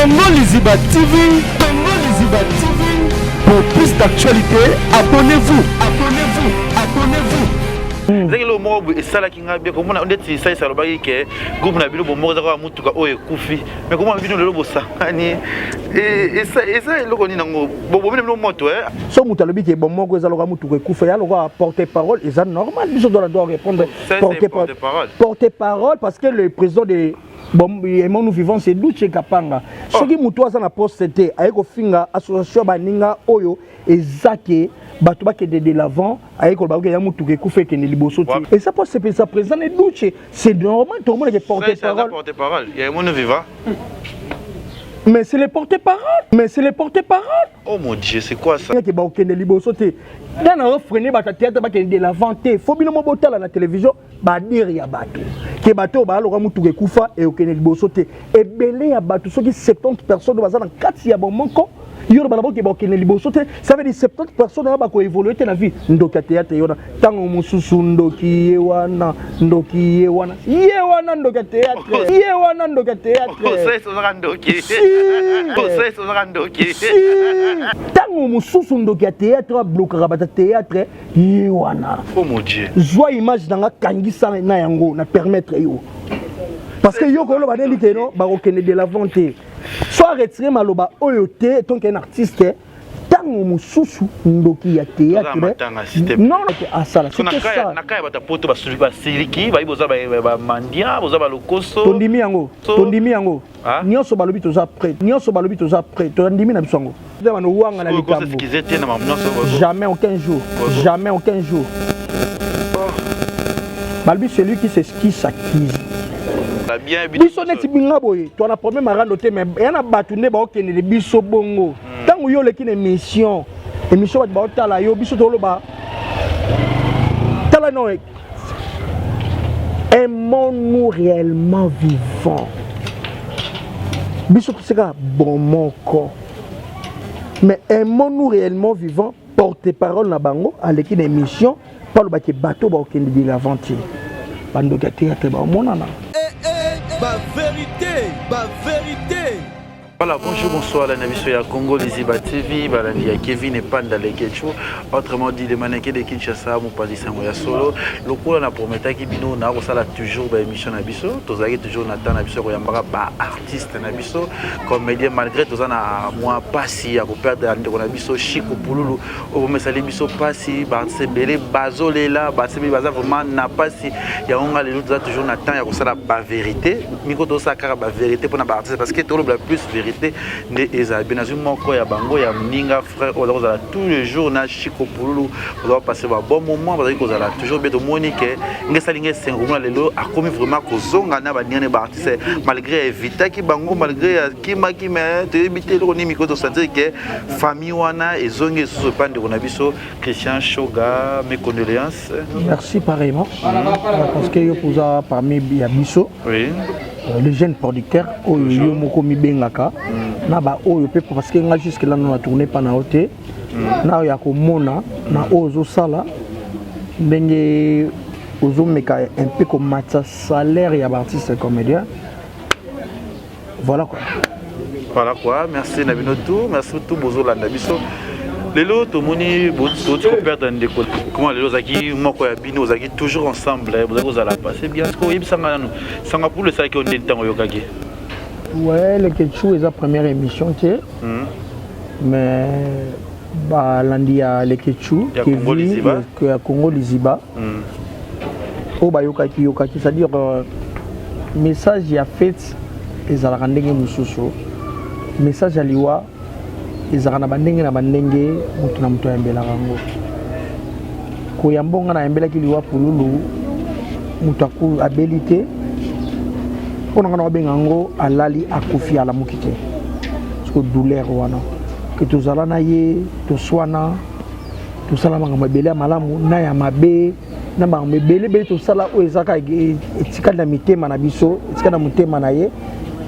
Congo Liziba TV, Congo Liziba TV. Pour plus d'actualités, abonnez-vous, abonnez-vous, abonnez-vous. Ezaki eloko moko boye esalaki ngai bien komona ndeti salisa alobaki ke groupe na bino bomoko eza kaka motuka oyo ekufi, mais komona bino lelo bosangani, eza eloko nini yango bobomi na bino moto? So moto alobi ke bomoko eza lokola motuka ekufa, ya lokola porte parole, eza normal. Biso doit doit répondre. Porte parole, porte parole, parce que le président de bon Aimons-nous vivant, c'est Duche Kapanga. Soki moto aza na poste te, aye kofinga association baninga oyo eza ke bato bakende de l'avant, aye koloba oke ya motuka ekufa ekende liboso te, eza mpo sepelisa président ne Duche, c'est normal. Tokomonake porte parole. Porte parole ya Aimons-nous vivant. Mais c'est le porte-parole. Mais c'est le porte-parole. Oh mon Dieu, c'est quoi ça? Ke bakokende liboso te. Nde na ofreiner bato ya théâtre bakende de l'avant te. Faut bino mo botala na télévision badire ya bato ke bato oyo baaloka motuka ekufa ekokende liboso te. Ebele ya bato, soki 70 personnes baza na kati ya bomoko, yo loba na boke bakokende liboso te, ça veut dire 70 personnes wana bakoévoluer te na vie. Ndoki ya théâtre ye wana. Ntango mosusu ndoki ye wana, ndoki ye wana, ye wana ndoki ya théâtre ye wana, ndoki ya théâtre. Ntango mosusu ndoki ya théâtre ablokaka bato ya théâtre ye wana. Oh mon Dieu. Zwa image nanga, kangisa na yango na permettre yo, parce que yo koloba ndendi te no bakokende de l'avant te, soit retire maloba oyo te. Tant qu'un artiste, ntango mosusu ndoki ya théâtre non asala. Na kaya bato poto basiliki, bayi boza bamandia, boza balokoso. Tondimi yango, tondimi yango nyonso balobi, toza prêt. Nyonso balobi, toza prêt, tondimi na biso yango. Bano wanga na likambo, jamais aucun jour, jamais aucun jour. Balobi celui qui s'excuse s'accuse. Biso neti binga boye, to na problème arando te, mais ya na bato nde baokendele biso bongo. Ntango yo oleki na émission, bato baotala yo, biso toloba tala non. Aimons-nous réellement vivant, biso toseka bon moko, mais aimons-nous réellement vivant. Porte-parole na bango aleki na émission mpo alobaki bato bakokende de l'avant te, bandoki ya théâtre baomonana. Bavérité, bavérité. Voilà, bonjour, bonsoir, la biso ya Congo Liziba TV, balandi ya Kevin et Panda Lekechu, autrement dit les mannequins de Kinshasa, mopanzi sango ya solo. Lokola na prometaki bino na kosala toujours ba émission na biso, tozalaki toujours na temps na biso koyambaka ba artiste na biso, comédien, malgré toza na mwa pasi ya koperdre ndeko na biso Chico Pululu, oyo bomesali biso pasi, ba artiste ebele bazolela, ba artiste ebele baza vraiment na pasi. Yango nga lelo toza toujours na temps ya kosala ba vérité. Miko tosala kaka ba vérité mpona ba artiste, parce que tolobela plus vérité nde ezala bien. Nazwi moko ya bango ya moninga, frère oyo baza kozala tous les jours na Chico Pululu, baza kopasser ba bon moment, bazali kozala toujours bien. Tomoni ke nge esali nge esengo komona lelo akomi vraiment kozonga na baninga ne baartiste, malgré evitaki bango, malgré akimaki, mais toyebi te eloko nini. Miko tosentir ke famille wana ezongi lisusu epa ndeko na biso Christian Shoga. Mes condoléances. Merci pareillement, parce que yo poza parmi ya biso les jeunes producteurs oyo yo moko mibengaka na baoyo mpe, parce que nga jusque là na tourné pa na yo te, na oyo ya komona na oyo ozosala, ndenge ozomeka un peu komatisa salaire ya baartiste comédien, voilà quoi. Voilà quoi, merci na bino tout, merci tout bozolanda biso. Lelo tomoni toti koperdre ndeko. Comment lelo ozalaki moko ya bino, ozalaki toujours ensemble, bozalaki kozala passé bien. Siko oyebisanga nanu, sanga Pulu esalaki yo ndeni ntango oyokaki? Ouais, Lekechu, eza première émission te, mais balandi ya Lekechu Ya Congo Liziba. Ya Congo Liziba oyo bayokaki yokaki, c'est-à-dire message ya fête ezalaka ndenge mosusu, message ya liwa ezalaka na bandenge na bandenge, moto na moto ayambelaka yango. Koyamba nga nayambelaki liwa Pululu, moto abeli te, mpo na nga na babenga yango alali, akufi, alamuki te. Parce que douleur wana ke tozala na ye, toswana, tosala makambo ebele ya malamu na ya mabe, na makambo ebele ebele tosala oyo ezaka etikali na mitema na biso, etikali na motema na ye.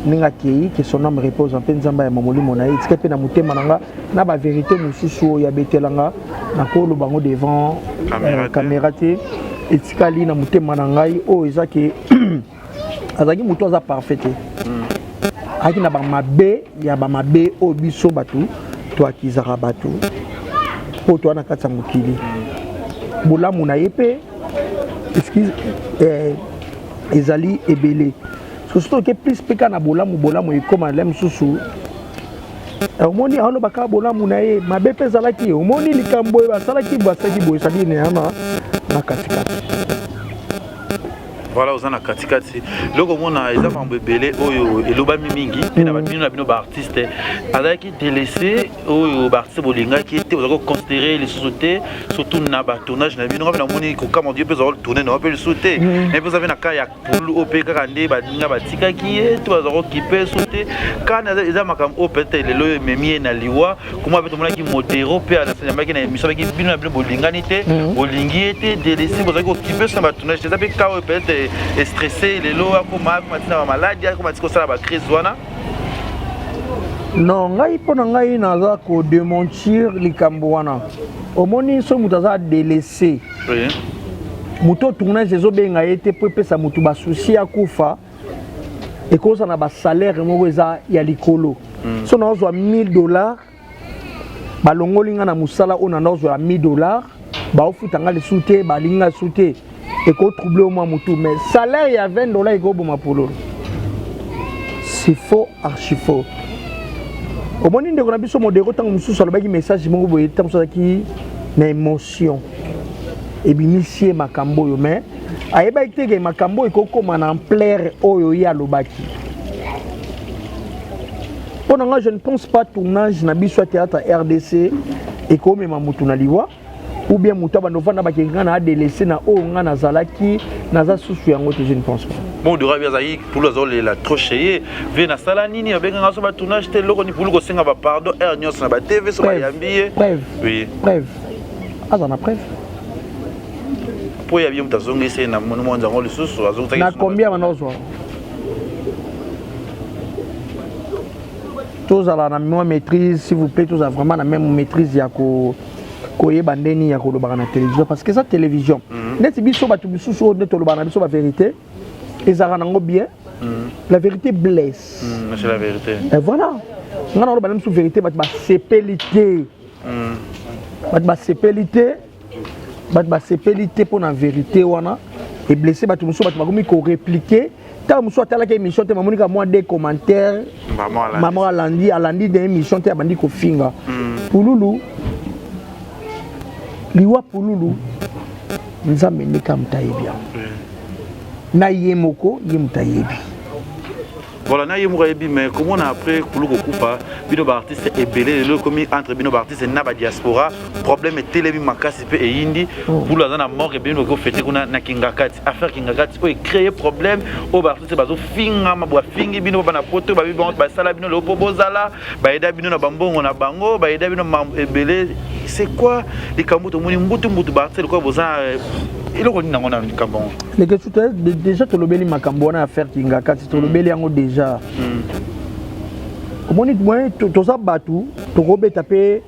Ndenge akei, que son âme repose mpe Nzambe ya molimo na ye. Etikali mpe na motema na nga na bavérité mosusu oyo abetelanga, nakoloba yango devant caméra te. Etikali na motema na ngai oyo eza ke azalaki moto aza parfait te. Ayaki na bamabe ya bamabe oyo biso bato toakizaka bato mpo toa na kati ya mokili. Bolamu na ye mpe, excuse, ezali ebele. Soki toke plus mpe kaka na bolamu, bolamu ekóma le mosusu. Omoni, alobaka bolamu na ye, mabe mpe ezalaki. Omoni likambo oyo basalaki, basalaki boye, c'est-à-dire na katikati. Voilà, oza na katikati. Eloko omona, eza makambo ebele oyo elobami mingi mpe na babino na bino baartiste. Azalaki délaissé, oyo baartiste bolingaki te, ozalaki koconsidérer lisusu te, surtout na batournage na bino. Ngape namoni kokama dio mpe ozala tourne na mpe lisusu te, mpe oza mpe na ka ya pulu oyo mpe kaka nde baninga batikaki ye to bazala kokipe so te. Kana eza makambo oyo peut-être lelo oyo ememi ye na liwa. Koma mpe tomonaki Modero mpe ayambaki na émission, abaki bino na bino bolingani te, bolingi ye te, délaissé, bozalaki kokipe so na batournage te. Eza mpe ka oyo peut-être estressé lelo, akoma ntina bamaladi, akoma ti kosala bacrise wana. Non, ngai, mpo na ngai, naza kodémentir likambo wana. Omoni, so moto aza délaissé, moto tournage ezobenga ye te mpo epesa moto basusi akufa, ekozala na basalaire moko eza ya likolo. So naozwa 1000 $, balongoli nga na mosala oyo na nazwa ya 1000 $, baofuta nga lisusu te, balingi nga lisusu te, ekotrouble mwa motu. Mais salaire ya 20 $ ekoboma Pululu? C'est faux, archi faux. Omoni, ndeko na biso Modero, ntango mosusu alobaki message moko boye, ntango mosusu azalaki na émotion, ebimisi ye makambo oyo, mais ayebaki te ke makambo oyo ekokóma na ampleur oyo ye alobaki. Mpo na nga, je ne pense pas tournage na biso ya théâtre RDC ekomema motu na liwa, ou bien moto abanda ofanda bakeki nga na adélaissé na oyo nga nazalaki, naza susu yango te. Je ne pense pas. Bon, Dora bi azalaki Pulu azolela trop chez ye vie. Nasala nini? Babenganga so batournage te, eloko ni Pulu kosenga bapardon heure nyonso na batv so bayambi ye. Preuve? Oui. Preuve, aza na preuve? Mpo ya ye moto azongisi ye na mwanza yango lisusu. Azongisaki. Na combien banda ozwa? Tozala na mwa maîtrise, s'il vous plaît. Tozala vraiment na même maîtrise ya ko koyeba ndeni ya kolobaka na télévision, parce que eza télévision. Neti biso bato misusu oyo nde tolobaka na biso bavérité, ezalaka nango bien. La vérité blesse. C'est la vérité. Et voilà, nga na oloba na biso vérité, bato basepeli te. Bato basepeli te, bato basepeli te mpo na vérité wana eblesse bato mosusu. Bato bakomi korépliquer. Ntango mosusu atalaki émission te, mamoni kaka mwa des commentaires. Mama alandi, alandi de émission te, abandi kofinga Pululu. Liwa Pululu, Nzambe ndeka moto ayebi yango, na ye moko, ye moto ayebi. Voilà, na ye moko ayebi. Mais komona après Pulu kokufa, bino baartiste ebele lelo ekomi entre bino baartiste na badiaspora, problème etelemi makasi mpe eyindi. Pulu aza na mort, ebele boki ofete kuna na Kingakati. Affaire Kingakati oyo ecréer problème oyo baartiste bazofingama, bafingi bino bana Poto, babi bango basala bino lelo mpo bozala bayeda bino na bambongo na bango, bayeda bino mambo ebele. C'est quoi likambo tomoni mbutu mbutu baartiste lokola boza eloko nini nango na likambo yango? Leketchou, déjà tolobeli makambo wana ya affaire Kingakati, tolobeli yango déjà. Omoni, moyen toza bato tokobeta mpe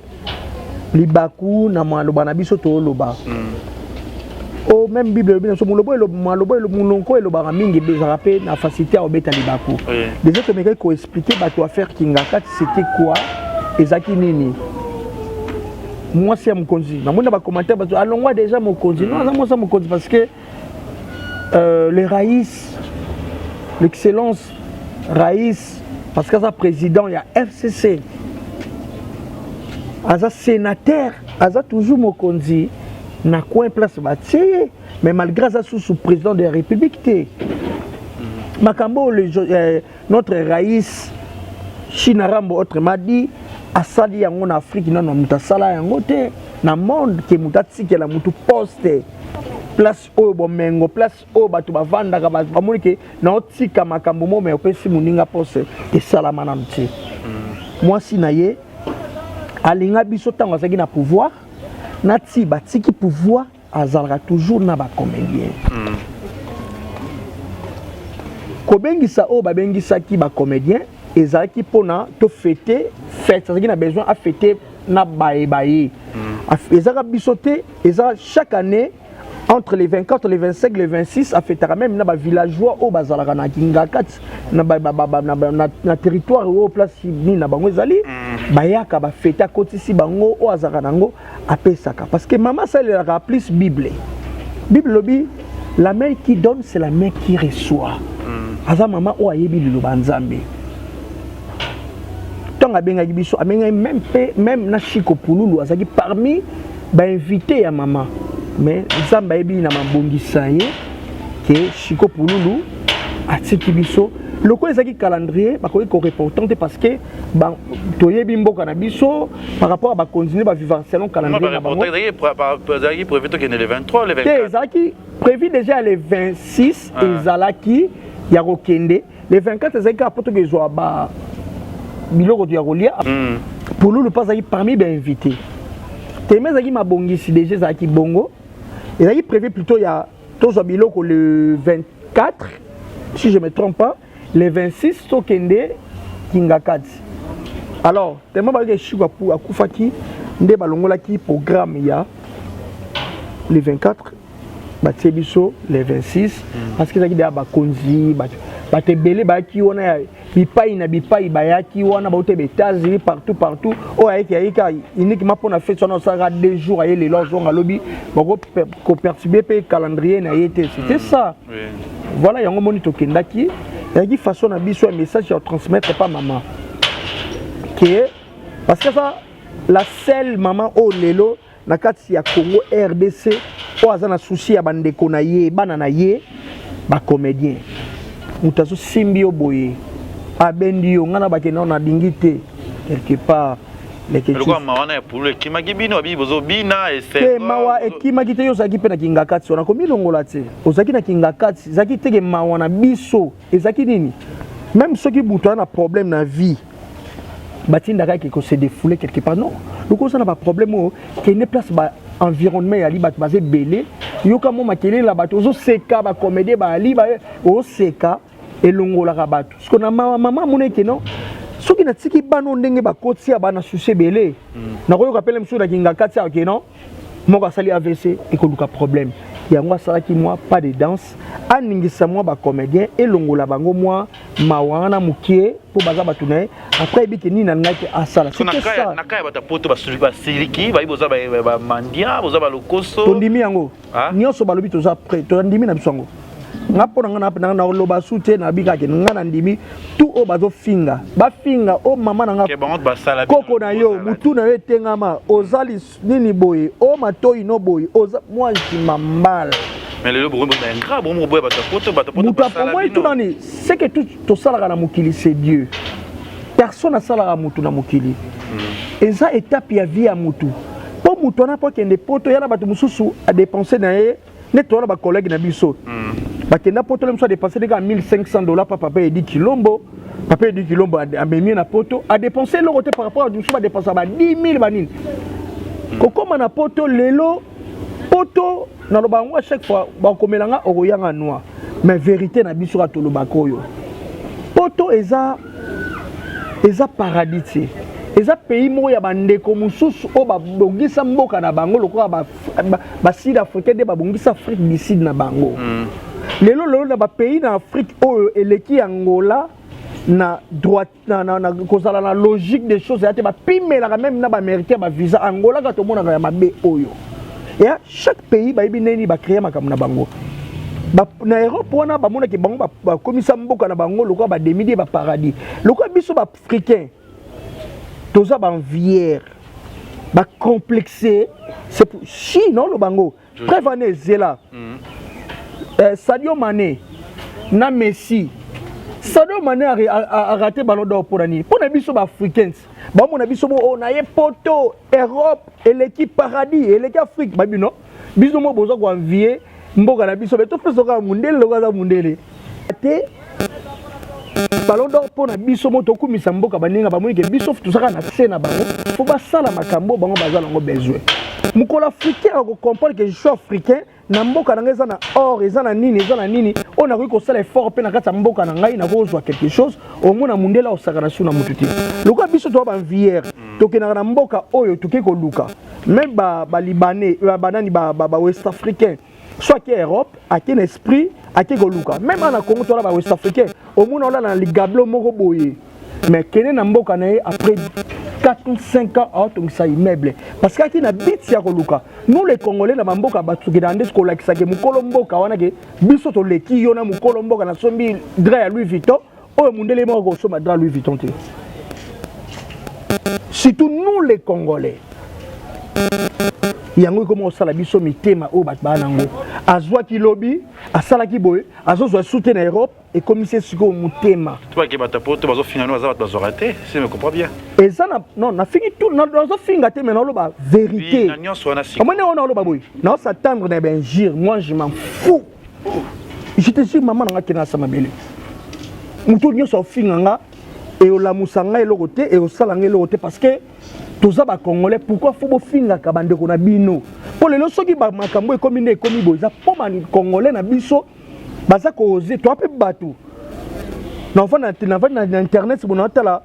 libaku na maloba na biso tooloba. O même Bible elobi na biso molobo, maloba, monoko elobaka mingi, ezalaka mpe na facilité ya kobeta libaku. Déjà tomekaki koexpliquer bato affaire Kingakati, c'était quoi, ezalaki nini. Mwasi ya mokonzi, namoni na bacommentaire bato alongwa déjà mokonzi. Non, aza mwasi ya mokonzi parce que le raïs, l'excellence raïs, parce que aza président ya FCC, aza sénateur, aza toujours mokonzi na coin place batie ye. Mais malgré aza susu président de la République te, makambo oyo notre raïs China Rambo, autrement dit, asali yango na Afrique, nano moto asala yango te na monde, ke moto atikela motu poste, place oyo bomengo, place oyo bato bavandaka, bamoni ke naotika makambo mo, me opesi moninga poste, esalama nanu te. Mwasi na ye alinga biso ntango azalaki na pouvoir, na ti batiki pouvoir, azalaka toujours na bacomédien. Kobengisa oyo babengisaki bacomédien ezalaki mpona tofêter fête, azalaki na besoin afêter na bayebaye. Ezalaka biso te, eza chaque année. Entre les 24, les 25, les 26, afetaka même na bavillageois oyo bazalaka na Kingakati, na territoire oyo place nini na bango ezali. Bayaka, bafete, akotisi bango oyo azalaka nango, apesaka, parce que mama asalelaka plus Bible. Bible elobi: "La main qui donne, c'est la main qui reçoit." Aza mama oyo ayebi liloba Nzambe. Ntango abengaki biso, abengaki même mpe même na Chiko Pululu, azalaki parmi bainvité ya mama. Mais Nzambe ayebi na mabongisa ye ke Chiko Pululu atiki biso. Lokola ezalaki calendrier, bakoki koreporter te, parce que toyebi mboka na biso par rapport à bacontinue bavivre selon calendrier na bango. Ezalaki prévu tokende le 23, le te. 24? Ezalaki prévu déjà le 26. Ezalaki ya kokende le 24, ezalaki kaka mpo tokezwa ba biloko ya kolia. Pululu mpe azalaki parmi bainvité. Teme ezalaki mabongisi déjà, ezalaki bongo, ezalaki prévu plutôt ya tozwa biloko le 24, si je me trompe pas, le 26 tokende Kingakati. Alors tellement bayoki Eshiko akufaki, nde balongolaki programme ya le 24, batie biso le 26, parce que ezalaki deya bakonzi, bato ebele bayaki wana ya bipai na bipai, bayaki wana bauta ba États-Unis, partout partout. Oyo ayeki, ayeki uniquement mpona fête wana. Osalaka 2 jours, aye lelo, azonga alobi bakoperturber mpe calendrier na ye te. C'était ça. Voilà, yango moni tokendaki. Ezalaki façon na biso ya message ya transmettre pa mama ke, parce que ça, la seule mama oyo lelo na kati ya Congo RDC oyo aza na souci ya bandeko na ye, bana na ye bacomédien. Moto azosimbi yo boye, abendi yo, ngai na bakende nalingi te quelque part. Lokola mawa wana ya Pululu ekimaki bino, babi bozobina. Te, mawa ekimaki te. Yo ozalaki mpe na Kingakati wana, komilongola te. Ozalaki na Kingakati, ezalaki teke mawa na biso ezalaki nini? Même soki moto aza na problème na vie, batindaka eke kose défouler quelque part. Non, loko oza na baproblème oyo, kende place ba environnement eyali bato baza ebele, yoka mo makelele ya bato, ozoseka, bacomédien bayali, ozoseka, elongolaka bato. Siko na mama, mama amona eke non, soki natiki bana oyo ndenge bakoti ya bana susi ebele, nakoyoka pele mosusu na Kingakati ake non, moko asali AVC, ekoluka problème. Yango asalaki mwa pas de danse, aningisa mwa bacomédien, elongola bango mwa mawa wana mokie, mpo baza bato na ye. Après yebi ke nini alingaki asala. C'était ça. Na kaya bato ya poto basiliki, bayi boza bamandia, boza balokoso. Tondimi yango nyonso balobi, toza prêt, tondimi na biso yango. Nga mpo na nga naloba su te, nabi kaka nga na ndimi tu oyo bazofinga, bafinga o mama na nga, koko na yo, mutu na yo etengama, oza nini boye, o matoi no boye, oza mwa nsima mbala. Mais lelo bokoboya bato ya poto, bato poto. Moto apomoi tu nani? Ce que tu tosalaka na mokili, c'est Dieu. Personne asalaka motu na mokili. Eza étape ya vie ya motu, mpo motu wana mpo akende poto, ya na bato mosusu adépenser na ye nde towana. Bacollègue na biso bakenda poto, le mosusu adépenser ndenge ya 1500 $. Pa papa Edi Kilombo, papa Edi Kilombo amemi na poto, adépenser eloko te par rapport à mosusu badépenser ba 10 000 banini kokóma na poto. Lelo poto, naloba yango à chaque fois, bakomela nga okoyanga noir, mais vérité na biso kaka tolobaka oyo: poto eza paradis te. Eza pays moko ya bandeko mosusu oyo babongisa mboka na bango lokola basud africain nde babongisa Afrique du Sud na bango. Lelo lelo na bapays na Afrique oyo eleki Angola na droit na kozala na logique des choses eya te. Bapimelaka même na baaméricain bavisa Angola kaka tomonaka ya mabe oyo eya. Chaque pays bayebi ndeni bacréer makambo na bango. Na Europe wana bamonaki bango bakomisa mboka na bango lokola bademidie baparadis. Lokola biso baafricain toza baenvieur, bacomplexe, si naoloba yango, preuve wana ezela. Sadio Mané na Messi, Sadio Mané araté Ballon d'Or mpona nini? Mpona biso baafricains bamona biso bo oyo na ye poto, Europe eleki paradis, eleki Afrique. Babino biso mo boza koenvier mboka na biso, me topesa kaka mundele loko aza mundele te Ballon d'Or. Mpo na biso mo tokumisa mboka, baninga bamoni ke biso tozaka na se na bango, fo basala makambo bango baza nango besoin. Mokolo africain akocomprendre ke je suis africain, na mboka na ngai eza na or, eza na nini, eza na nini oyo nakoki kosala effort mpe na kati ya mboka na ngai nakozwa quelque chose, omona mundele osaka na su na motu te. Lokola biso toza baenvieur, tokendaka na mboka oyo toke koluka même balibanais, banani, bawest africain. So ake Europe, ake na esprit, ake koluka. Même na Congo, tola ba West Africain, omona olala na ligablo moko boye, mais kende na mboka na ye, après 4 ou 5 ans aotongisa immeuble, parce que aki na but ya koluka. Nous les Congolais, na bamboka, bato tokendaka nde kolakisake mokolo mboka wana ke biso toleki yo na mokolo mboka. Nasombi drap ya Louis Vuitton oyo mundele moko kosomba drap Louis Vuitton te. Surtout nous les Congolais, yango ekoma kosala biso mitema oyo bato baa nango. Azwaki lobi, asalaki boye, azozwa su te na Europe, ekomisi sikoyo motema. Tobaki bato po to bazofinga no, baza bato bazwaka te, si me comprends bien. Eza na non, nafingi tout, nazofinga te, mais naoloba vérité. Na nyonso wana. Omoni oyo naoloba boye, naosatendre na bainjure, moi je m'en fous, je te jure. Mama nanga kende asa mabele, moto nyonso aofinga nga, eolamusa ngai eloko te, eosala ngai eloko te, parce que toza Bacongolais. Pourquoi faut bofingaka bandeko na bino? Mpo lelo soki makambo ekomi nde ekomi boye, eza mpo Bacongolais na biso baza kooser. Toa mpe bato navandi na internet bo, naotala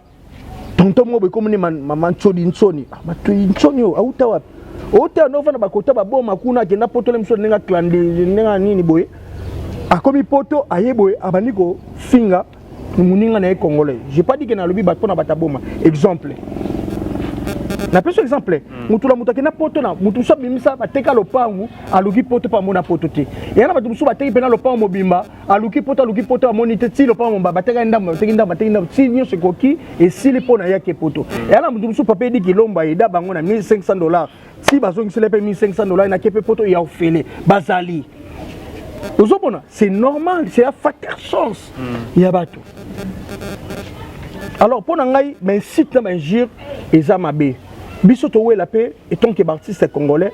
tonton moko boye ekomi nde mama Ntsoni. Ntsoni, bato Ntsoni oyo auta wapi? Outa novanda bakota baboma kuna, akenda potole miso ndenge aklandi ndenge nini boye, akomi poto, aye boye, abandi kofinga moninga na ye congolais. J'ai pas dit que nalobi bato mpona bato aboma. Exemple, napesi exemple, motu na moto akenda poto, na motu mosusu abimisa, bateka lopangu, aluki poto mpo amona poto te. Eya na bato mosusu bateki mpena lopangu mobimba, aluki poto, aluki poto, amoni te. Ti lopangu mobimba bateka ndambo, bateki ndambo, bateki ndambo, ti nyonso ekoki, esili mpo na yaki poto. Eya na motu mosusu, papa Edi Kilombo ayeda bango na 1500 $, ti bazongisela mpe 1500 $, nake mpe poto ya ofele. Bazali ozomona, c'est normal, c'est ya facteur chance ya bato. Alors mpo na ngai, bainsulte na bainjure eza mabe. Biso towela mpe en tant que baartiste congolais,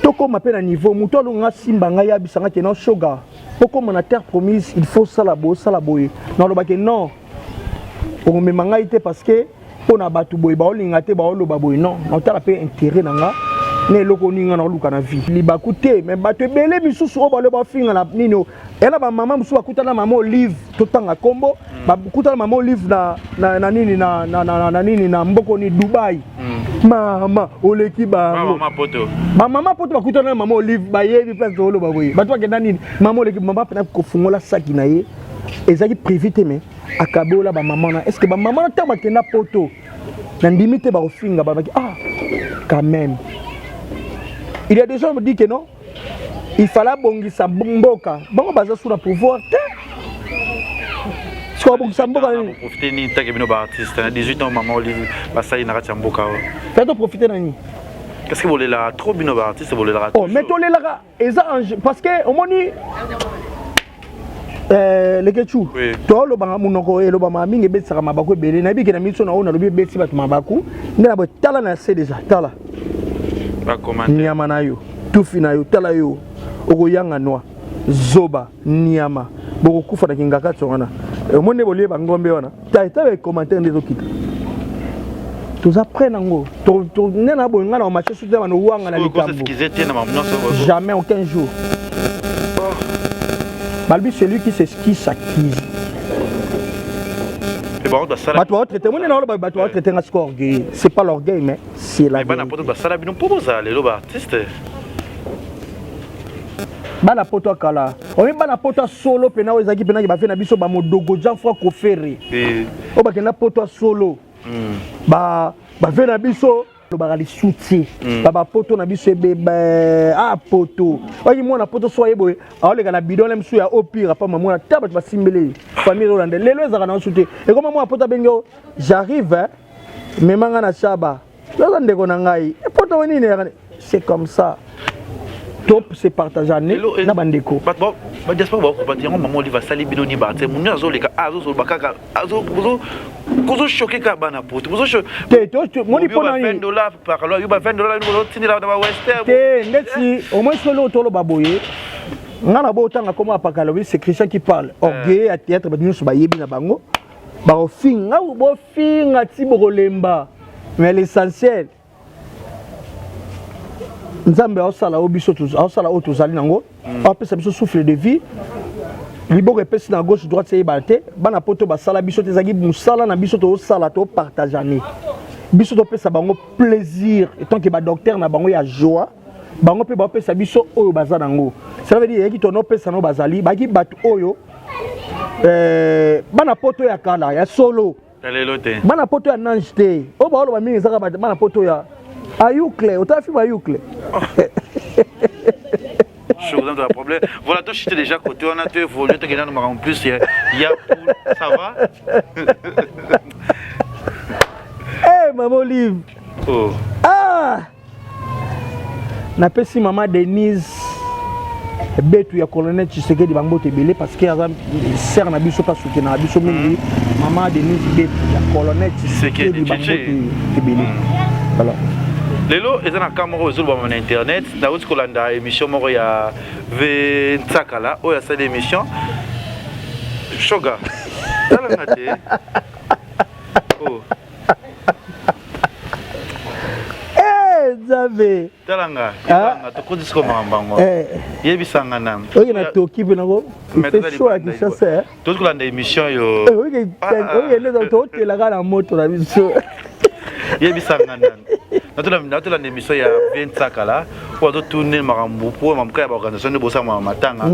tokóma mpe na niveau moto alonga simba ngai, yabisanga ke non, Shoga, okóma na terre promise, il faut sala boye, osala boye. Nalobake non, okomema ngai te, parce que mpo na bato boye baolinga te, baoloba boye. Non, naotala mpe intérêt na nga na eloko nini nga naoluka na vie. Libaku te, mais bato ebele misusu oyo balo bafinga na nini oyo eya na bamama mosusu bakutana mama Olive, totanga nkombo, bakutana mama Olive na nini, na nini, na mboko ni Dubai. Mama oleki bango, bamama poto bakutana na mama Olive, bayebi place tooloba boye. Bato bakenda nini, mama oleki, mama mpena kofungola saki na ye, ezalaki privé te, mais akabola bamama na. Est ce que bamama na ntango bakenda poto, na ndimi te bakofinga, babaki ah quand même. Il y a des gens qui me disent que non, il fallait abongisa mboka. Bango baza sous na pouvoir te, sikoyo abongisa mboka nini? Profite nini take bino baartiste na 18 ans mama Olive basali na kati ya mboka oyo? Fa toprofite na nini? Qu'est-ce que bolelaka trop, bino baartiste bolelaka? Oh, mais tolelaka eza parce que omoni Lekechu, tolobanga monoko elobamaka mingi, ebetisaka mabaku ebele. Nayebi ke na miso na oyo nalobi ebetisi bato mabaku nde na boye. Tala na se déjà, tala nyama na yo, tufi na yo, tala yo, okoyanga noa, zoba, nyama, bokokufa na kingakati wana. Omoni nde bolie bangombe wana. Tala bacommentaire nde ezokita, toza prêt nango nde na boye. Ngai na omatche soki bana owanga na likambo, jamais, aucun jour. Balobi celui qui s'excuse s'accuse. Bato baotraite moni na oloba, bato baotraite nga siko orgueil. C'est pas l'orgueil, mais c'est la Bana poto basala bino mpo bozala lelo baartiste. Bana poto akala, oyebi, bana poto ya solo mpena oyo ezalaki mpenaki bafe na biso, bamodogo Jean Fra Kofere oyo bakenda poto ya solo, bave na biso lobaka lisu te. Babapoto na biso ebeba a poto oki mwana poto so aye boye, aoleka na bidon mosusu ya opire apa mamona ta bato basimbeli ye, famille ezolanda. Lelo ezalaka na su te, ekoma mwana poto abengi o j'arrive, mema nga na shaba, naza ndeko na ngai poto nini. C'est comme ça to se partage na bandeko. Badiaspora bakokopa yango. Mama Olive asali bino ni baarte mundu azoleka, azozoloba kaka, kozochoquer kaka bana poto. Te, moni mpona nini? Dollar yo ba 20 $ otindela na bawestern. Te, ndeti au moins solo toloba boye, nga na bo otanga koma apaka, alobi c'est Christian qui parle, orgueil ya théâtre. Bato nyonso bayebi na bango, bakofinga, bofinga ti bokolemba, mais l'essentiel Nzambe aosala oyo biso aosala oyo tozali nango, aopesa biso souffle de vie. Liboko epesi na gauche, droite eyebana te. Bana poto basala biso te, ezalaki mosala na biso tozosala, topartageane biso, topesa bango plaisir en tant que badocteur na bango ya joie. Bango mpe bapesa biso oyo baza nango. Cela veut dire eyaki tonopesa nango, bazali baki bato oyo bana poto ya kala ya solo. Ya lelo te. Bana poto ya nange te, oyo baoloba mingi ezaka bana poto ya ayukle. Otala film ayukle. Chose dans problème. Voilà, toi, j'étais déjà côté, on a tout évolué, tu as en plus, il y a ça va? Eh, hey, maman Olive. Oh. Ah! Napesi mama Denise Betu ya colonel Tshisekedi bambote ebele, parce que aza sœur na biso, mpe na biso mingi. Mama Denise Betu ya colonel Tshisekedi, bambote ebele. Voilà. Lelo eza na ka moko ezolobama na internet. Nauti kolanda émission moko ya ve Ntsakala oyo asali émission. Shoga, talanga te. Oh. Eh, Nzambe! Talanga, yebanga, tokoti siko makambo yango. Yebisanga nanu. Oyo na toki mpe nango ife chaud ya Kinshasa. Tozi kolanda émission yo. Oyo nde totelaka na moto na biso. Yebisanga nanu, natolanda émission ya vie Ntsakala oyo azotune makambo po makambo ya baorganisation nde bosala matanga.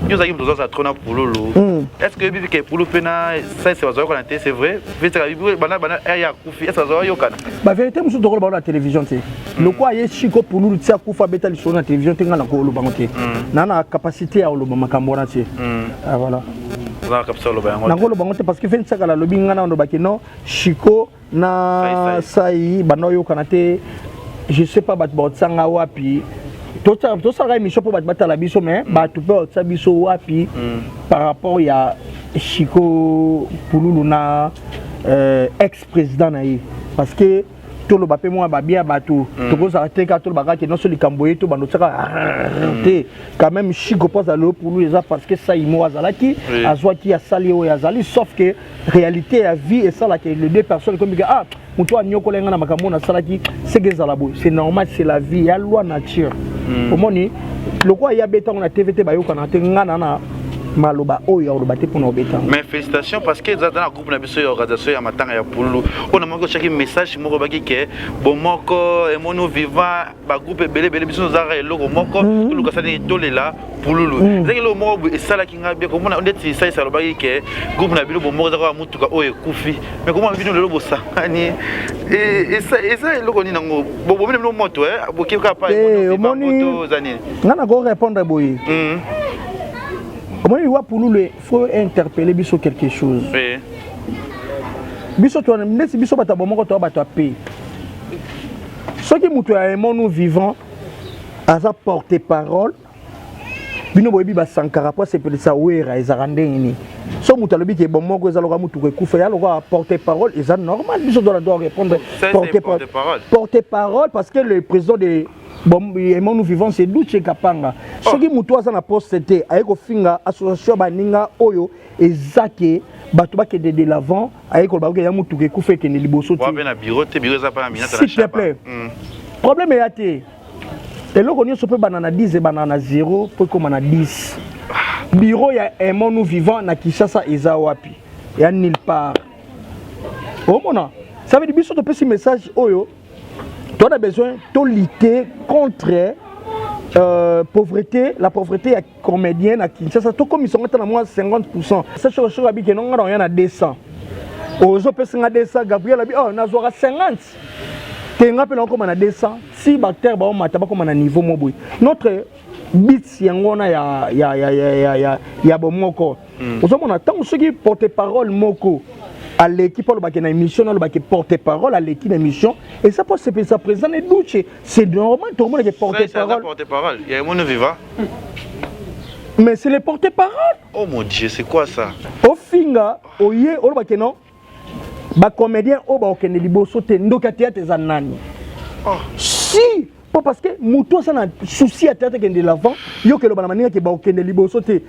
Yo ozalaki moto ozazala trop na Pululu. Est ce que oyebi ke Pulu mpe na saise bazwayokana te? C'est vrai, vie bana bana ya akufi, est ce bazwayokana? Bavérité mosusu tokoloba na télévision te. Lokwa ye Chiko Pululu ti akufa, abeta lisolo na télévision te. Ngai nakoloba ngo te, na capacité ya koloba makambo wana te. Voilà, nakoloba ngo te, parce que fe Ntsakala alobi, ngai na olobaki non, Chiko na Sai banda oyokana te. Je sais pas bato baotianga wapi. Tosalaka émission mpo bato batala biso, mais bato mpe baotia biso wapi par rapport ya Chiko Pululu na ex président na ye? Parce que toloba mpe mwa babia bato, tokozala te kaka toloba kaka nyonso likambo ye to bando tiaka te. Quand même, Chiko mpo azala Pulu eza parce que Sai moko azalaki, azwaki, asali oyo azali, sauf que réalité ya vie esalaka les deux personnes ekomi ke ah, moto anyokola nga na makambo oyo nasalaki, seke ezala boye. C'est normal, c'est la vie ya loi nature. Omoni lokola ye abetango na TV te, bayokana te. Nga na maloba oyo ya koloba te mpona kobetango. Mais félicitations, parce que eza na groupe na biso ya organisation ya matanga ya Pululu oyo namaki otiaki message moko obaki ke bomoko emoni vivant, bagroupe ebele ebele, biso tozalaka eloko moko, toluka sani tolela Pululu. Ezalaki eloko moko boye esalaki ngai bien komona ndeti Esalisi alobaki ke groupe na bino bomoko eza kaka motuka oyo ekufi. Mais komona bino lelo bosangani, eza eloko nini yango? Bobomi na bino moto, boki kaka pa moto, eza nini? Ngai nako répondre boye. Omoni, liwa Pululu faut interpeller biso quelque chose. Biso ndeti biso bato ya bomoko, toya bato ya pe. Soki moto ya Aimons-nous vivant aza porte parole, bino boyebi basankara po asepelisa Wera ezalaka ndenge nini? So moto alobi ke bomoko eza lokola motuka ekufa, ya lokola porte parole, eza normal. Biso doit doit répondre porte parole, parce que le président de bon Aimons-nous vivant, c'est Duche Kapanga. Soki moto aza na poste te, aye kofinga association baninga oyo eza ke bato bakende de l'avant, aye koloba oke ya motuka ekufa ekende liboso te. S'il te plaît, problème eya te. Eloko nyonso mpe banda na 10, ebanda na 0 mpo ekóma na 10. Bureau ya Aimons-nous vivant na Kinshasa eza wapi? Ya nulle part. Omona, ça veut dire biso topesi message oyo toza na besoin tolutter contre pauvreté, la pauvreté ya comédien na Kinshasa. Tokomisa yango ata na mwa 50. Sa shoko abiki no, nga na oya na 200, ozopesa nga 200. Gabriel abi oh, nazwaka 50 te, nga mpe nakokoma na 200. Si baacteur baomata, bakoma na niveau mo boye. Notre but yango wana ya bomoko. Ozomona ntango soki porte parole moko aleki mpo alobaki na émission, alobaki porte parole aleki na émission, eza mpo asepelisa président ne Duce, c'est normal. Tokomonake porte parole. Porte-parole ya Aimons-nous vivant. Mais c'est le porte-parole. Oh mon Dieu, c'est quoi ça? Ofinga oye olobaki non, bacomédien oyo baokende liboso te, ndoki ya théâtre eza nani? Oh. Si po parce que moto aza na souci ya théâtre ekende l'avant, yo keloba na baninga ke baokende liboso te.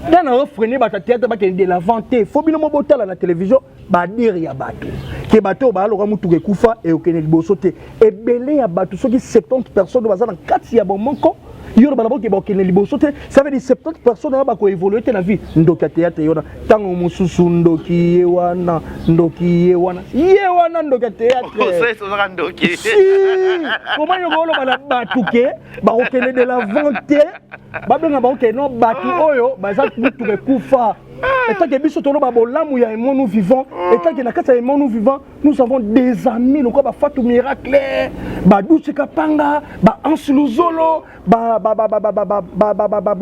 Nga na ofreiner bato ya théâtre bakende de l'avant te. Faut bino mo botala na télévision badire ya bato ke bato oyo baaloka motuka ekufa ekokende liboso te. Ebele ya bato, soki 70 personnes baza na kati ya bomoko, yo loba na boke bakokende liboso te, ça veut dire 70 personnes wana bakoévolue te na vie. Ndoki ya théâtre ye wana. Ntango mosusu ndoki ye wana, ndoki ye wana, ye wana ndoki ya théâtre. Ozaka ndoki. Si, comment yo koloba na bato ke bakokende de l'avant te? Babenga bango ke non, bato oyo baza mutuka ekufa. Etake biso toloba bolamu ya Aimons-nous vivants. Etake na kati ya Aimons-nous vivants, nous avons des amis lokola Bafatu Miracle, Baduce Kapanga, Baanse Luzolo,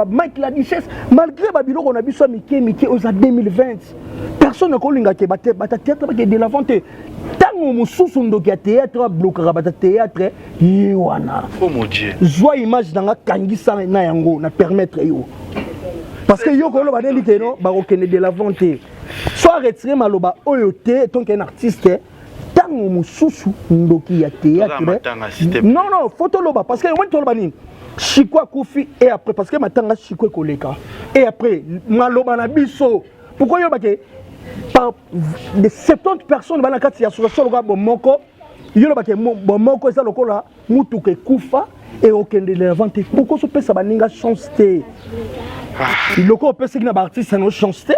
Mike la Duchesse. Malgré babiloko na biso ya mike mike oyo eza 2020, personne akolinga ke bata théâtre bake de l'avant te. Ntango mosusu ndoki ya théâtre ablokaka bata théâtre ye wana. Oh mon Dieu. Zwa image na nga, kangisa na yango na permettre yo, parce que yo koloba ndendi te no bakokende de l'avant te. So retire maloba oyo te tant qu'un artiste. Ntango mosusu ndoki ya théâtre. Matanga, s'il te plaît. Non, faut toloba, parce que omoni, toloba nini? Chiko akufi et après, parce que matanga Chiko ekoleka et après maloba na biso. Pourquoi yo bake par de 70 personnes bana kati ya association lokola Bomoko, yo lobake Bomoko eza lokola mutuka ekufa ekokende l'avant te? Pourquoi ozopesa baninga chance te? Biloko opesaki na baartiste yango chance te,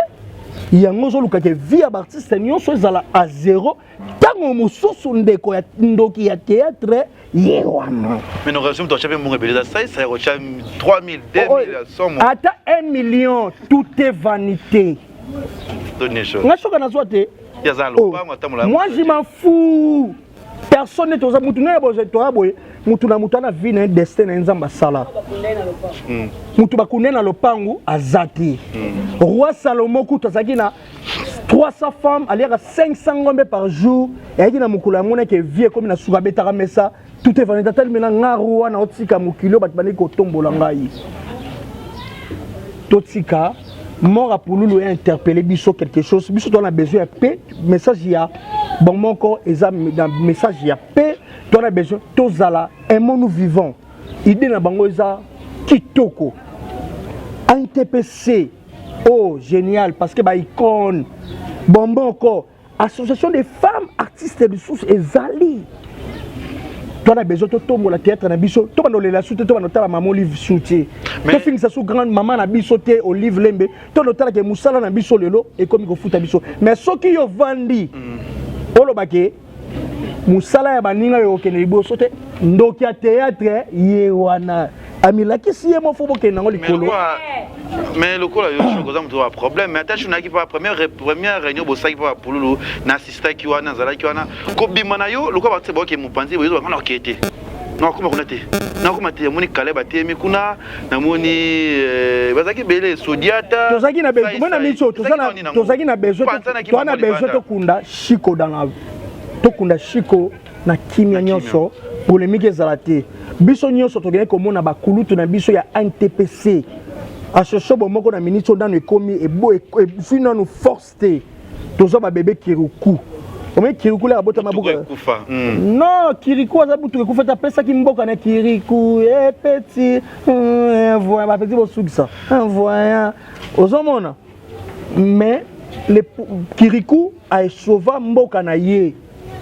yango ozolukaka vie ya baartiste nyonso ezala à zéro. Ntango mosusu ndeko ya ndoki ya théâtre ye wana. Mais nos relations, toi, tu mbongo ebele, eza sai otya 3000, 2000, 100. Ata 1 million, tout est vanité. Nga soka nazwa te. Yaza lopango atambola. Moi, je m'en fous. Personne neti oza mutu naye boye, toya boye, mutu na mutu ana vie na ye, destin na ye Nzambe asala. Mutu bakunde na lopangu aza te. Roi Salomo kutu azalaki na 300 femmes, aliaka 500 ngombe par jour. Eyaki na mokolo amonaki vie ekomi na suka, abetaka mesa: tout est vanité. Atali mena nga roi na otika mokili oyo, bato bandeki kotombola ngai. Totika mort ya Pululu e interpellé biso quelque chose. Biso toza na besoin ya paix. Message ya bon moko eza na message ya paix. Toza na besoin tozala Aimons-nous vivants. Idée na bango eza kitoko. ANTPC, oh génial, parce que baicône Bomboko, association des femmes artistes lisusu ezali. Toza na besoin totombola théâtre na biso. Tobanda olela su te, tobanda otala mama Olive su te, tofingisa su grande mama na biso te, Olive Lembe. Tobanda otalaka mosala na biso lelo ekomi kofuta biso. Mais soki yo vandi, olobake mosala ya baninga oyo okende liboso te, ndoki ya théâtre ye wana amilakisi ye mofo bokende yango likolo. Mais lokola yo soki oza moto ya problème, mais ata nayaki mpa première réunion bosalaki mpa Bapululu, na assistaki wana, nazalaki wana. Kobima na yo lokola bato baoke mopanzi boye, banga na okee te, nakokoma kuna te, nakokoma te. Namoni kale batemi kuna, namoni bazalaki ebele, Sodiata. Tozalaki na besoin na miso, tozalaki na besoin, toza na besoin tokunda Chiko dans tokunda Chiko na kimia nyonso, polémique ezala te. Biso nyonso tokendeki komona bakulutu na biso ya NTPC, association Bomoko. Na miniti oyo nano ekomi ezwi nanu force te. Tozwa babebe Kiriku. Omoni Kiriku leka abotama buka. Non, Kiriku aza butuka ekufa te, apesaki mboka na Kiriku epeti voyant bapeti bosukisa voyant ozomona. Mais le Kiriku aesauva mboka na ye.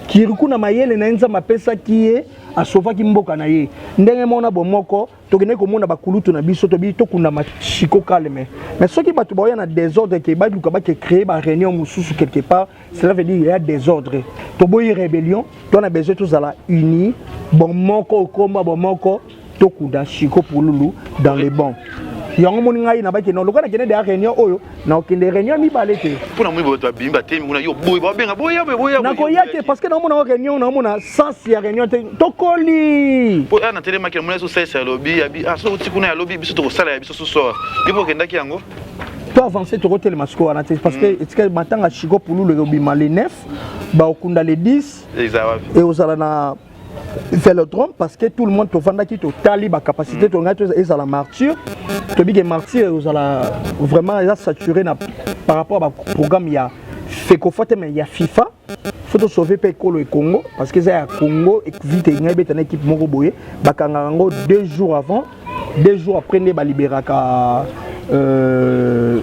Kiriku na mayele na ye Nzambe apesaki ye, asovaki mboka na ye. Ndenge mona Bomoko, tokendeki komona bakulutu na biso, tobi tokundama Chiko calme. Mais soki bato baoya na désordre ke baluka bake créer baréunion mosusu quelque part, cela veut dire ya désordre. Toboyi rébellion, to na besoin tozala uni. Bomoko okoma Bomoko, tokunda Chiko Pululu dans les bons. Yango moni ngai na bakende lokola nakende deya réunion oyo, nakokende réunion mibale te. Mpona moi bato babimi, batemi kuna, yo boye babenga boya boye boya. Nakoya te, parce que naomona réunion, naomona sens ya réunion te. Tokoli. Po na telemaki, namoni so salisa alobi abi ah so oti kuna, alobi biso tokosala ya biso susu awa. Yo mpo okendaki yango. To avance, tokotelema sikoyo wana te, parce que etika matanga Chiko Pululu ekobima le 9, baokunda le 10. Eza wapi? Ekozala na Vélodrome, parce que tout le monde tovandaki, totali bacapacité. Tongai ezala Martyr, tobike Martyr ezala vraiment eza saturé na par rapport à baprogramme ya FECOFA te, mais ya FIFA. Faut tosauve mpe ekolo ekongo, parce que eza ya Congo vite. Ngai ebeta na équipe moko boye, bakangaka yango 2 jours avant, 2 jours après nde balibéraka.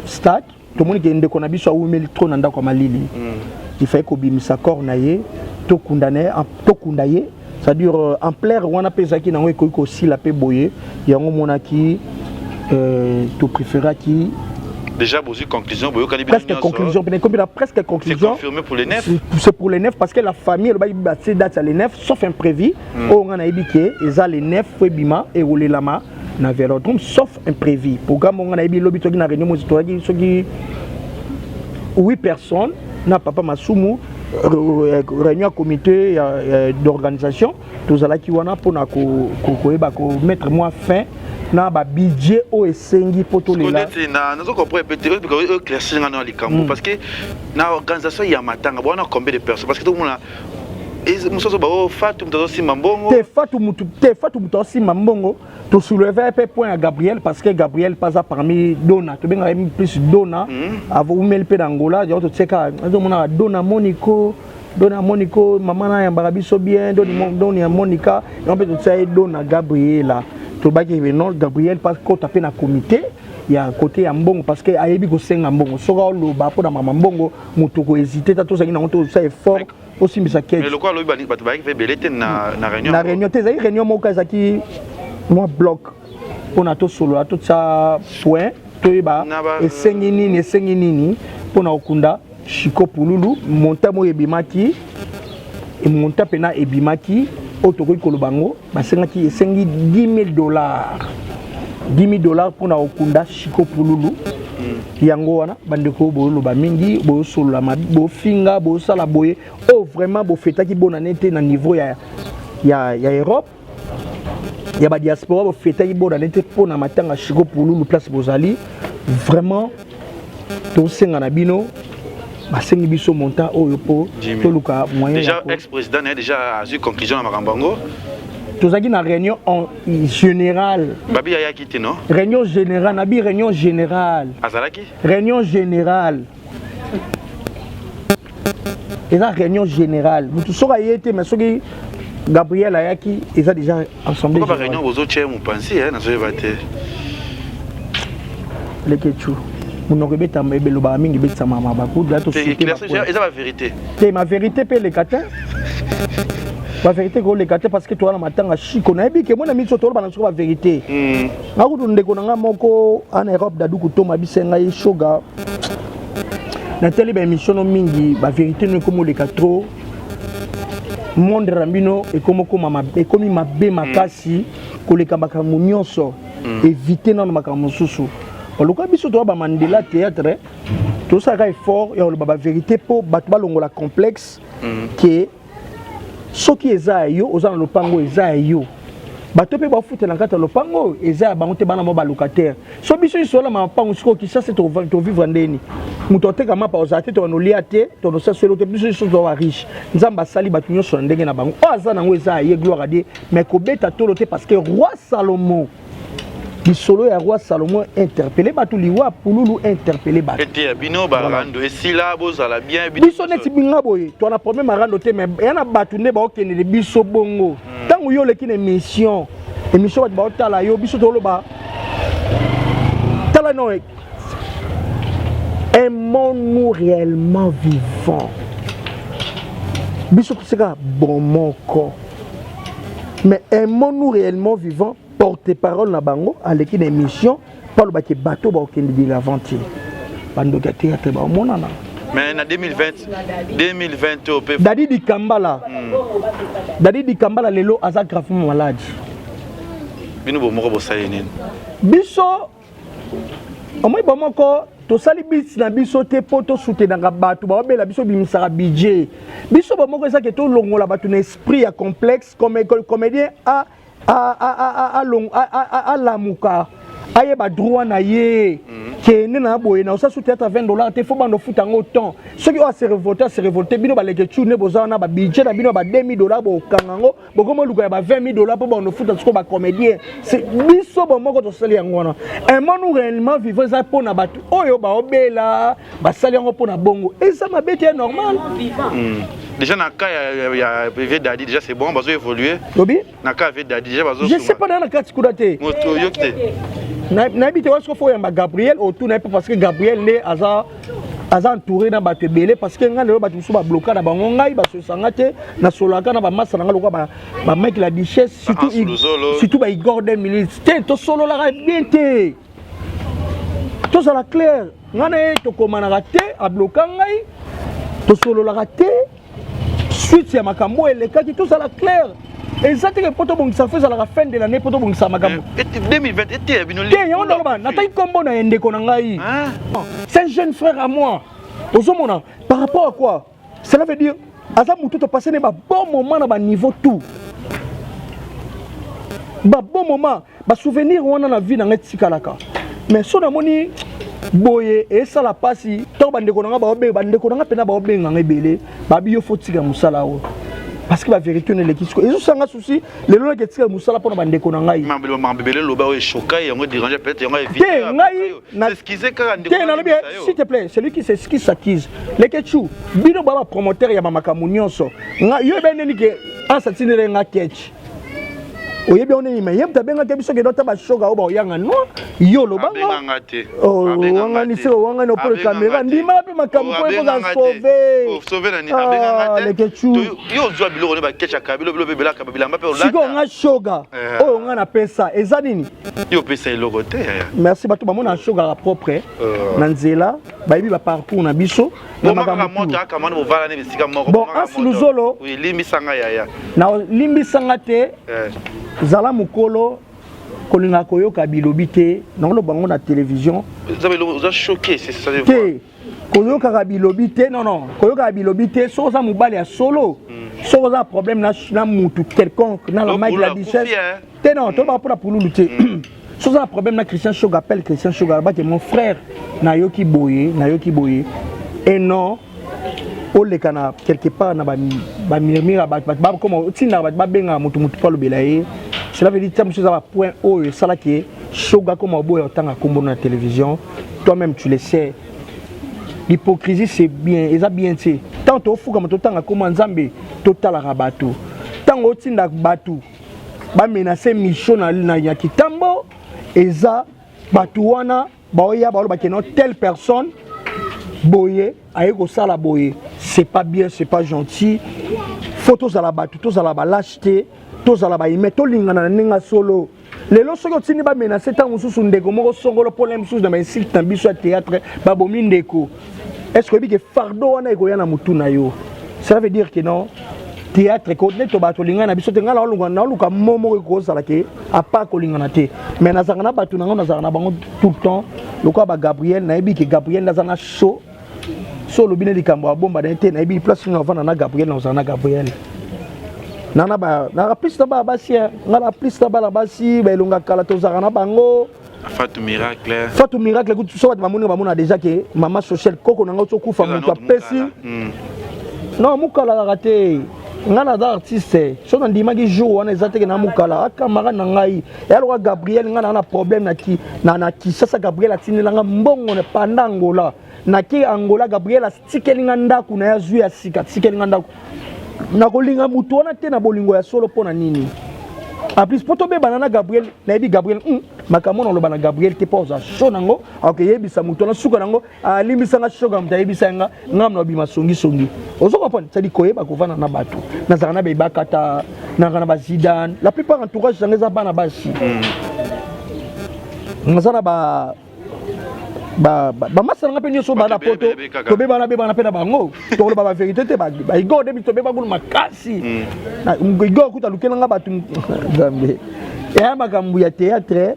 Stade tomoni ke ndeko na biso awumeli trop na ndako ya malili. Il fallait kobimisa corps na ye, tokunda na ye, tokunda ye, c'est-à-dire ampleur wana mpe ezalaki nango, ekoki kosila mpe boye. Yango monaki topréféraki. Déjà bozwi conclusion, boyokani bino? Presque conclusion pene ekomi na presque conclusion. C'est confirmé pour les 9? C'est pour les 9, parce que la famille elobaki batie date ya les 9, sauf imprévu. Oyo nga nayebi ke eza les 9 fo ebima, ekolelama na Vélodrome, sauf imprévu. Programme oyo nga nayebi, lobi toki na réunion mosi, toyaki soki 8 personnes na papa Masumu, réunion ya comité d'organisation. Tozalaki wana mpona koyeba komettre mwa fin na babudget oyo esengi mpo tolela. Neti nazo comprendre peut éclaircir nga na likambo, parce que na organisation ya matanga bwana, combien de personnes? Parce que tomona mosusu bao Fatu moto azosimba mbongo. Te, Fatu mutu te, Fatu mutu azosimba mbongo. Tosoulever mpe point ya Gabriel, parce que Gabriel paza parmi Dona, tobengaka ye plus Dona. Umeli mpe na Angola, yango totieka, azomonaka Dona Monico, Dona Monico, mama na ayambaka biso bien, Doni ya Monica. Yango mpe totia ye Dona Gabriela. Tobaki non, Gabriel kota mpe na comité ya côté ya mbongo, parce que ayebi kosenga mbongo. Soki oloba mpona mama mbongo, moto kohésite ta. Tozalaki nango, tosala effort osimbisa kete. Mais lokola alobi bato bayaki mpe ebele te na réunion. Na réunion te, ezalaki réunion moko, ezalaki mwa bloc mpona tosolola, totia point, toyeba esengi nini, esengi nini mpona kokunda Chiko Pululu. Montant oyo ebimaki, montant mpena ebimaki oyo tokoki koloba yango, basengaki, esengi 10 000 dollars, 10 000 dollars mpona kokunda Chiko Pululu. Yango wana bandeko boyoloba mingi, boyosolola, bofinga, boyosala boye, oyo vraiment bofetaki bonane te na niveau ya Europe, ya badiaspora. Bofetaki bonane te mpona matanga Chiko Pululu. Place bozali vraiment, tosenga na bino, basengi biso montant oyo mpo toluka moyen. Déjà ex président na ye déjà azwi conclusion na makambo yango. Tozalaki na réunion en général. Babi ayaki te, non? Réunion générale, nabi réunion générale. Azalaki? Réunion générale, eza réunion générale. Motu soki aye te, mais soki Gabriel ayaki, eza déjà assemblée. Réunion bozotia mopanzi, nazoyeba te. Lekechu, monoko ebetama, ebelobaka mingi, ebetisama mabaku. Eza bavérité. Te, ma vérité mpe eleka te, bavérité koleka te, parce que toza na matanga Chiko. Nayebi ke mona miso, toloba na soko bavérité. Nga kutu, ndeko na nga moko ana Europe, Daduku Toma, bise ngai shoga, natali baémission no mingi, bavérité no ekomi oleka trop. Monde na bino ekomi okoma, ekomi mabe makasi koleka makambo nyonso. Évite nano makambo mosusu. Baluka biso toza bamandela théâtre, tosalaka effort ya koloba bavérité mpo bato balongola complexe ke soki eza ya yo, oza na lopango, eza ya yo. Bato mpe bafutela na kati ya lopango oyo, eza ya bango te, bana mo balocataire. So biso nyonso olama mapango sikoyo, Kinshasa tovivre ndeni? Moto ateka mapa ozala te, tokanolia te, tonosala solo te. Biso nyonso toza bariche. Nzambe asali bato nyonso na ndenge na bango. Oyo aza nango, eza ya ye, gloire à Dieu. Mais kobeta tolo te, parce que roi Salomon, lisolo ya roi Salomon interpellé bato, liwa Pululu interpellé bato. Ete ya bino barando esila, bozala bien. Biso neti binga boye, toa na problème ya rando te, mais eya na bato nde baokendele biso bongo. Ntango yo oleki na émission, émission bato baotala yo, biso toloba tala non. Aimons-nous réellement vivant? Biso toseka bon moko, mais aimons-nous réellement vivant? Porte-parole na bango aleki na émission mpo alobaki bato bakokende de l'avant te, bandoki ya théâtre baomonana. Mais na 2020, 2020 oyo mpe. Dadi Dikambala, Dadi Dikambala lelo aza gravement malade. Bino bomoko bosali nini? Biso omoi bomoko tosali bisi na biso te mpo tosoutenaka bato baobela. Biso bimisaka budget biso bomoko, ezake tolongola bato na esprit ya complexe. Comédien alamuka, ayeba droit na ye. Kende na boye na osala su théâtre 20 dollars te, fo banda ofuta yango temps. Soki oyo ase révolte, ase révolte. Bino baleke tu nde boza wana, babudget na bino ba 2000 dollars, bokanga yango, bokoma oluka ya ba 20 000 dollars mpo banda ofuta sikoyo bacomédien. Biso bomoko tosali yango wana. Aimons-nous réellement vivre eza mpona bato oyo baobela, basali yango mpona bongo, eza mabe te, normal. Déjà na cas ya vieux Dadi, déjà c'est bon, bazo évoluer. Lobi. Na cas ya vieux Dadi déjà bazo Je sais pas, na kati kuna te. Moto yoki te. Nayebi te wasiko fo oyamba Gabriel otuna ye mpo parce que Gabriel nde aza aza entouré na bato ebele, parce que ngai lelo bato mosusu babloka na bango, ngai basosanga te. Nasololaka na bamasa na ngai lokola bamike la duchesse, surtout surtout baigor 2 minutes te, tosololaka bien te. Tozala clair, ngai na ye tokomanaka te, abloka ngai, tosololaka te. Suite ya makambo oyo elekaki, tozala clair, eza teke mpo tobongisa, fo ezalaka fin de l'année mpo tobongisa makambo. 2020 eteya bino. Te, yango ndaloba, nataki nkombo na ye, ndeko na ngai, c'est un jeune frère à moi. Ozomona par rapport à quoi cela veut dire, aza motu topasse ne babon moment na baniveau tout, babon moment, basouvenir wana na vie na ngai etikalaka. Mais so namoni boye, esala mpasi. Ntango bandeko na ngai baobenga, bandeko na ngai mpena baobenga ngai ebele, babi yo fo tika mosala oyo parce que bavérité ono eleki. Siko ezosanga souci lelo nake etika mosala mpona bandeko na ngai. Mabele loba oyo echoka yango, dérange peut-être yango. Te, ngai s'excuse kaka. Te, nalobi, s'il te plaît, celui qui s'excuse s'accuse. Lekechu, bino ba bapromoteur ya bamakambo nyonso, yo ebe nini ke ansa tindele nga ketch, oyebi yango nini? Me ye moto abengaki biso kende ota bashoka oyo baoyanga no, yo olobanga owangani se owangani opole caméra, ndimaka mpe makambo po ekozala sauve. Lekechu. Yo ozwa biloko ne bakechaka bilo bilo bebelaka bilamba mpe. Sikoyo nga shoga oyo nga napesa eza nini? Yo opesa eloko te. Merci. Bato bamona shogaka propre na nzela, bayebi baparcours na biso. Na makambo bon, Ansi Luzolo. Limbisanga yaya. Na limbisanga te, zala mokolo kolingaka koyoka bilobi te. Nakoloba bango na télévision. Oza choqué, c'est ça? Te, koyokaka bilobi te, non non, koyokaka bilobi te. Soki oza mobali ya solo, soki oza problème na mutu quelconque, na la Mike la duchesse te, non, tolobaka mpona pululu te. Soki oza na problème na Christian Shoga, appelle Christian Shoga, alobaki mon frère, nayoki boye, nayoki boye, et non oleka na quelque part na bamurmure ya bato, bato bakoma otindaka bato babengaka motu motu mpo alobela ye. Cela veut dire tia mosusu eza bapoint oyo esalaki Shoga koma oboya otanga nkombo na télévision. Toi-même tu le sais, l'hypocrisie c'est bien, eza bien te. Ntango tofukama totanga nkombo ya Nzambe, totalaka bato. Ntango otinda bato bamenace Micho na ya kitambo, eza bato wana baoya balobaki no telle personne boye aye kosala boye, c'est pas bien, c'est pas gentil. Faut tozala bato, tozala balâche te, tozala bahumain, tolingana na ndenge ya solo. Lelo soki otindi bamenace ntango mosusu ndeko moko songolo mpona mosusu na bainsulte na biso ya théâtre, babomi ndeko, est ce que oyebi ke fardeau wana ekoya na motu na yo? Cela veut dire que non, théâtre ko nde to bato olingana na biso te. Ngai naoluka mo moko ekozala ke apa kolingana te, mais nazalaka na bato na ngai, nazalaka na bango tout le temps lokola bagabriel. Nayebi ke Gabriel naza na show, so olobi ne likambo abomba na ye te. Nayebi place nini avanda na Gabriel, nazala na Gabriel nana naka plus na bana basi, nga na plus na bana basi baelonga kala, tozalaka na bango. Fatou Miracle. Fatou Miracle kutu, so bato bamoni, bamona déjà ke mama sociale koko na ngai otokufa, moto apesi non mokala kaka te. Ngai naza artiste, so nandimaki jour wana eza teke na mokala acamarade na ngai eya lokola Gabriel. Ngai naa na problème na Kisasa, Gabriel atindelanga mbongo na panda Angola. Nake Angola, Gabriel atikeli nga ndako na ye, azwi ya sika, atikeli nga ndako. Nakolinga motu wana te na bolingo ya solo. Mpo na nini? En plus mpo tobebana na Gabriel, nayebi Gabriel, makambo na oloba na Gabriel te mpo ozwa sho nango, akeyebisa motu wana suka nango alimbisanga. Shoga moto ayebisa nga, nga na obima songisongi. Ozo comprendre? C'est-à-dire koyeba kovanda na bato. Nazalaka na bebakata, nazalaka na bazidane, la plupart entourage yango eza bana basi. Naza na ba bamasa nanga mpe nyonso bana poto, tobebana bebana mpe na bango, tokoloba bavérité te. Baigor nde tobeba kuna makasi. Igor kuta alukelanga bato. Nzambe, eya makambo ya théâtre.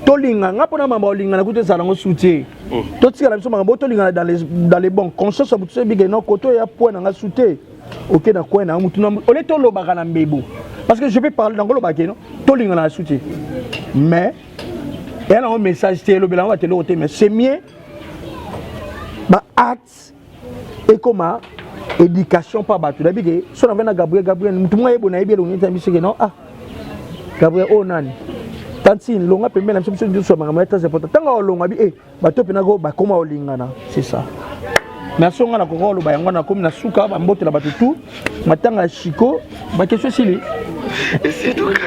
Tolinga nga mpona mambo olingana kuta ezala yango soutien. Totikala biso makambo tolingana dans les bons conscience ya motu. So ebike no koto ya point na nga soutien oke na coin na mutu ole, tolobaka na mbebo parce que je peux parler nango, olobaka no tolingana na soutien, mais eya nango message te, elobela yango bato eloko te. Mais c'est mieux baacte ekoma éducation mpa bato. Nayebi ke so navai na Gabriel, Gabriel mutu moko ayebo, nayebi elongi neti na biso ke non, ah Gabriel oyo nani, tantine longa pembeni na biso, biso nyonso ya makambo ya très important. Ntango olonga bi bato mpenako bakoma olingana, c'est ça. Merci. Nga nakoka koloba yango, nakomi na suka. Bambotela bato tu matanga ya Chico. Baquestion esili,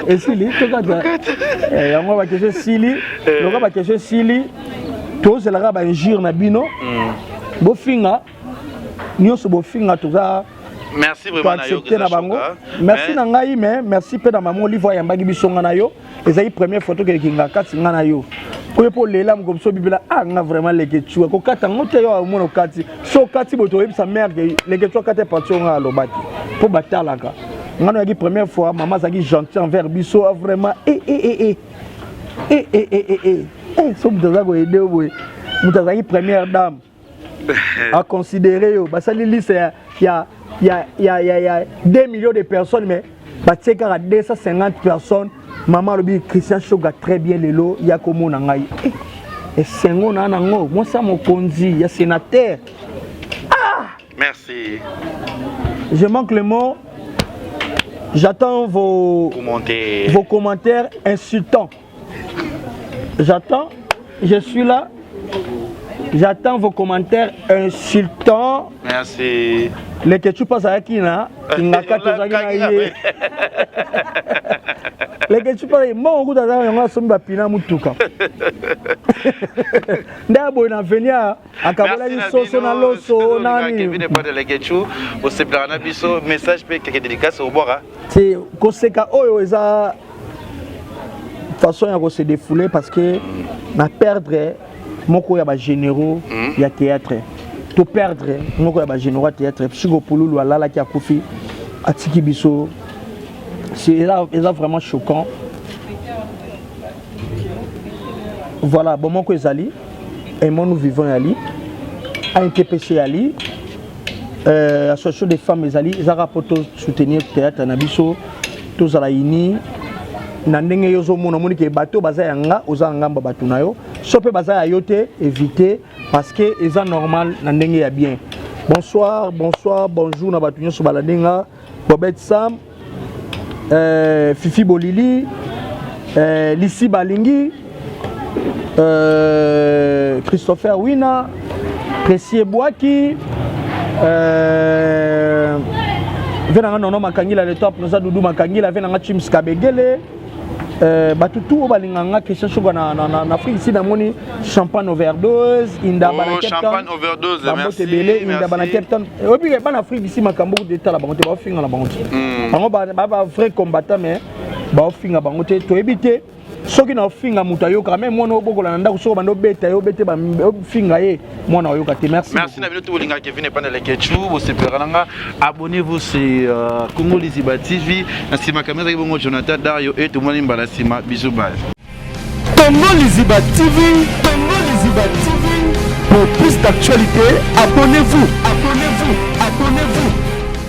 esili, tokata yango. Baquestion esili loka, baquestion esili. Tozelaka bainjure na bino, bofinga nyonso, bofinga, toza Merci vraiment na yo. Toaccepte na bango. Merci na ngai, mais merci mpe na mama Olive ayambaki biso. Nga na yo, ezali première fois tokeleki nga kati nga na yo oyo mpo lela moko biso bibela. Ah, nga vraiment Leketchou kokata yango te. Yo omona okati so okati boye, toyebisa mare ke Leketchou akati parti oyo nga alobaki mpo batalaka nga. Noyaki première fois, mama azalaki gentil envers biso. Ah, vraiment, e e e e e e e e e so moto aza koaider yo boye, moto azalaki première dame aconsidéré yo. Basali liste ya 2 millions de personnes, mais batie kaka 250 personnes. Mama alobi Christian Shoga très bien. Lelo ya komona ngai, eh, esengo na nango, mwasi ya mokonzi ya sénateur. Merci. Je manque le mot. J'attends vos commentaires, vos commentaires insultants. J'attends, je suis là, j'attends vos commentaires insultants. Merci. Leketchou azalaki na Kingaka, tozalaki na ye. Leketchou mpa mbongo kuta aza yango, asombi bapina mutuka nde aboye na venia, akabolaki soso na loso nani. Leketchou, osepelaka na biso. Message mpe keke dédicace obwaka. Te, koseka oyo eza façon ya kose défouler, parce que na perdre moko ya bagénéraux ya théâtre. To perdre moko ya bagénéraux ya théâtre, Siko Pululu. Alalaki, akufi, atiki biso. Eza vraiment choquant. Voilà. Bon, moko ezali Aimons nous vivons, yali ANTPC, yali association des femmes ezali. Ezaka mpo tosoutenir théâtre na biso, tozala uni na ndenge yo ozomona. Omoni ke bato baza ya nga, oza na ngambo ya bato na yo. So mpe baza ya yo te, éviter, parce que eza normal na ndenge ya bien. Bonsoir, bonsoir, bonjour na bato nyonso balandi nga. Bobet Sam, Fifi Bolili, Lisi Balingi, Christopher Wina, Précieux Bwaki, ve nanga Nono Makangila le top, noza Dudu Makangila, ve nanga Chims Kabegele, bato tu oyo balingaka nga Christian Shoga na Afrique ici. Namoni Champagne Overdose, Indaba na Oh, Cape Town. Champagne Overdose, Bambote merci, ebele, Indaba na merci. Cape Town. Oyebi bana Afrique ici, makambo kutu etala bango te, baofinga na bango te. Bango ba vrai combattant, mais baofinga bango te. Toyebi te soki na ofinga moto ayokaka. Me mwana obokola na ndako, soki obanda obeta ye, obete, ofinga ye, mwana oyoka te. Merci. Merci na bino to bolingaka Kevin Epanda Leketchou, bosepelaka na nga. Abonnez-vous sur Congo Liziba TV. Na nsima kamera ezalaki bongo Jonathan Dario e tomoni mbala nsima. Bisous, bye. Congo Liziba TV, Congo Liziba TV. Pour plus d'actualités, abonnez-vous, abonnez-vous.